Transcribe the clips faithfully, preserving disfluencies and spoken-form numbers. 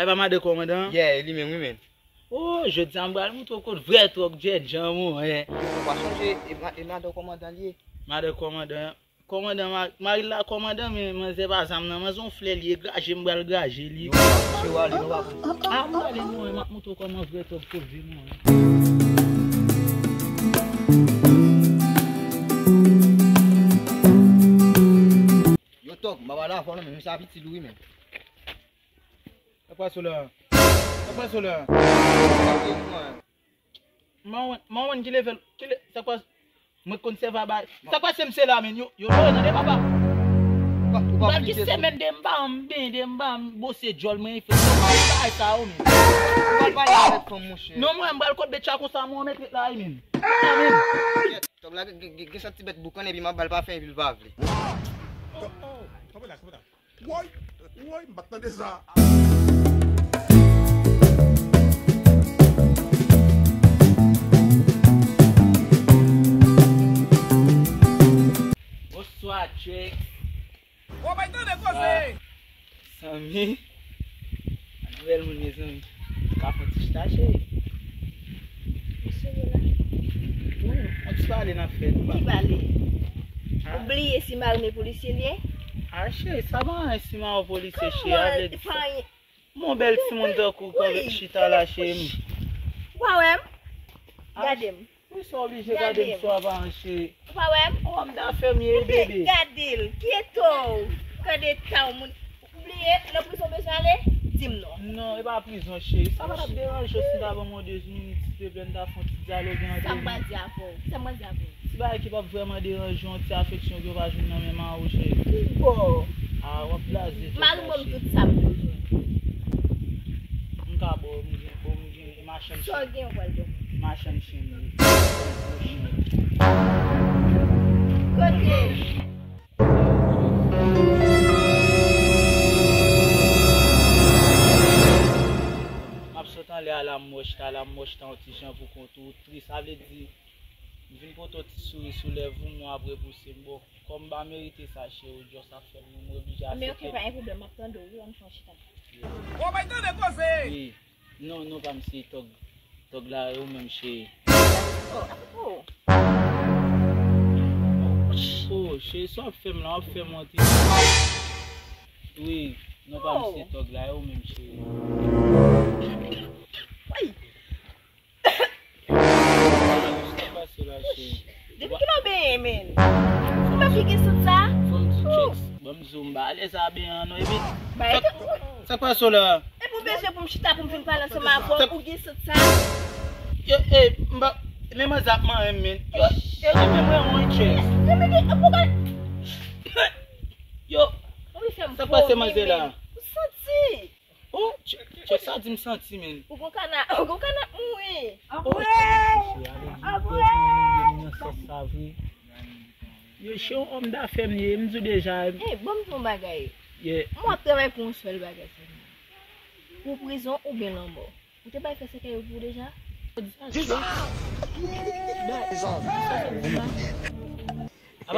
E pa madan kòmandan an? Yeah, e li menm wi, men. Oh, jodi a m pral montre w kot vrè tòg djèdjan, monchè. Ou pa sonje, e ma-, e madan kòmandan li ye. Madan kòmandan, kòmandan, ma-, mari l la kòmandan, men manzè pa zam nan, manzè yon flè li ye, graje m pral graje li. Non, pa pouse w ale, non, pa pouse. Ah, m prale, monchè, m ap montre w kòman vrè tòg poze, monchè. Yo, tòg, m pa pale avè w non, men misye ap itil ou wi, men. Sa k pase w la? Sa k pase w la? Mawen, mawen ki level, ki le, sa k pase? Mwen konn sèva bay. Sa k pase m se la, men? Yo, yo lore nan de papa. Ou pa, ou pa Bal ki aplike sou semèn de m pa m ben, de m pa m bose djòl mwen, fè bagay sa yo, men. Ou pa pale avèk fanm, monchè. Non, mwen, m pral kot betcha konsa, mwen, mèt ret la, wi, men. Tòg la gen, gen, gen, gen santi bèt boukan, epi m ap bal pa fè, epi l pa vle. Oh, oh, kanpe la, kanpe la. Woy, woy, m pa t tande sa. Bonswa, Trix. Ou bay tande koze. Ah, zanmi. Nouvèl moun, mezanmi. Pa fè ti chita, cheri. Mesye, yo la. Wi, yon ti pale n ap fè, nou pa. Ki pale? Ah. Ou bliye si mari m polisye li ye? Ah, cheri, sa pa anyen si mari w polisye, cheri. Kòman, a vle di pa sa? Anyen. Mon bèl timoun tankou w k ap chita la, cheri m. Ou pa wè m? Ah. Gade m. Wi, sa w oblije gade m sou aparans, cheri. Ou pa wè m? Yon òm dafè m ye, bebe. Gade l, kiyete w, kande ta w moun. Ou bliye, nan prizon w bezwen ale? Di m non. Non, e pa prizon, cheri. Sa pa t ap deranje w si m ta ban m yon de minit, silteplè, n ta fè yon ti dyaloge antre nou. Sa m pral di avè w? Sa m pral di avè w? Ti bagay ki p ap vrèman deranje w, yon ti afeksyon ke w pa jwenn nan men mari w, cheri. Ki bò? Ah, w ap blaze. Mari m ban m tout sa m bezwen. M ka ba w, m gen, ba w, m gen machann chen. Sa w gen, w pral ban m? Machann chen, wi. Kote? M ap sot anlè a la, m wè w chita la, m wè w chita yon ti jan pou kont ou, tris, sa vle di, m vin pote yon ti souri sou lèv ou, m wè w ap repouse m. Bon, kòm m pa merite sa, cheri, w just ap fè m ri, m oblije aksepte. Men oke, pa gen pwoblèm, m ap tande w wi, ann fè yon chita. Ou bay tande koze! Wi. Non, non, pa m se tòg. Tòg la, e ou menm, cheri. Oh, cheri, sa w ap fè m la, w ap fè m wont wi. Wi, non, pa m se tòg la, e ou menm, cheri. Wi. Sa k pase la, cheri? Depi kilè w benyen, men? Ou pa figi sot sa? Fò m di Trix. Ban m di w, m pa alèz a benyen an non, epi. Sa k pase w la? Epi w bezwen pou m chita pou m vin pale ansanm avè w, ou gen sant sa? Yo, e, m pa, men manzè ap manyen m, men. Yo, e, renmen mwen, wi, Trix. Renmen ki, pou gade. Yo, sa k pase manzè la? Ou santi? Oh, Trix, sa di m santi, men. Ou gon kana, ou gon kana mouri. Anmwey! Anmwey! Yo, se yon òm dafè m ye, m di w deja. Ey, ban m di w yon bagay. Yeah. M ap travay pou yon sèl bagay sèlman. Pou prizon oubyen lanmò. Ou te bay fè sèkèy yo pou w deja? Apa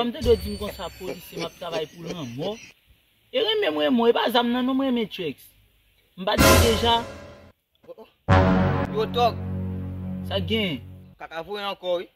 m tande w di m konsa, polisye, m ap travay pou lanmò? E renmen m renmen w, e pa zam nan non m renmen, Trix. M pa di w deja. Yo, tòg. Sa k genyen? Kaka voye ankò, wi.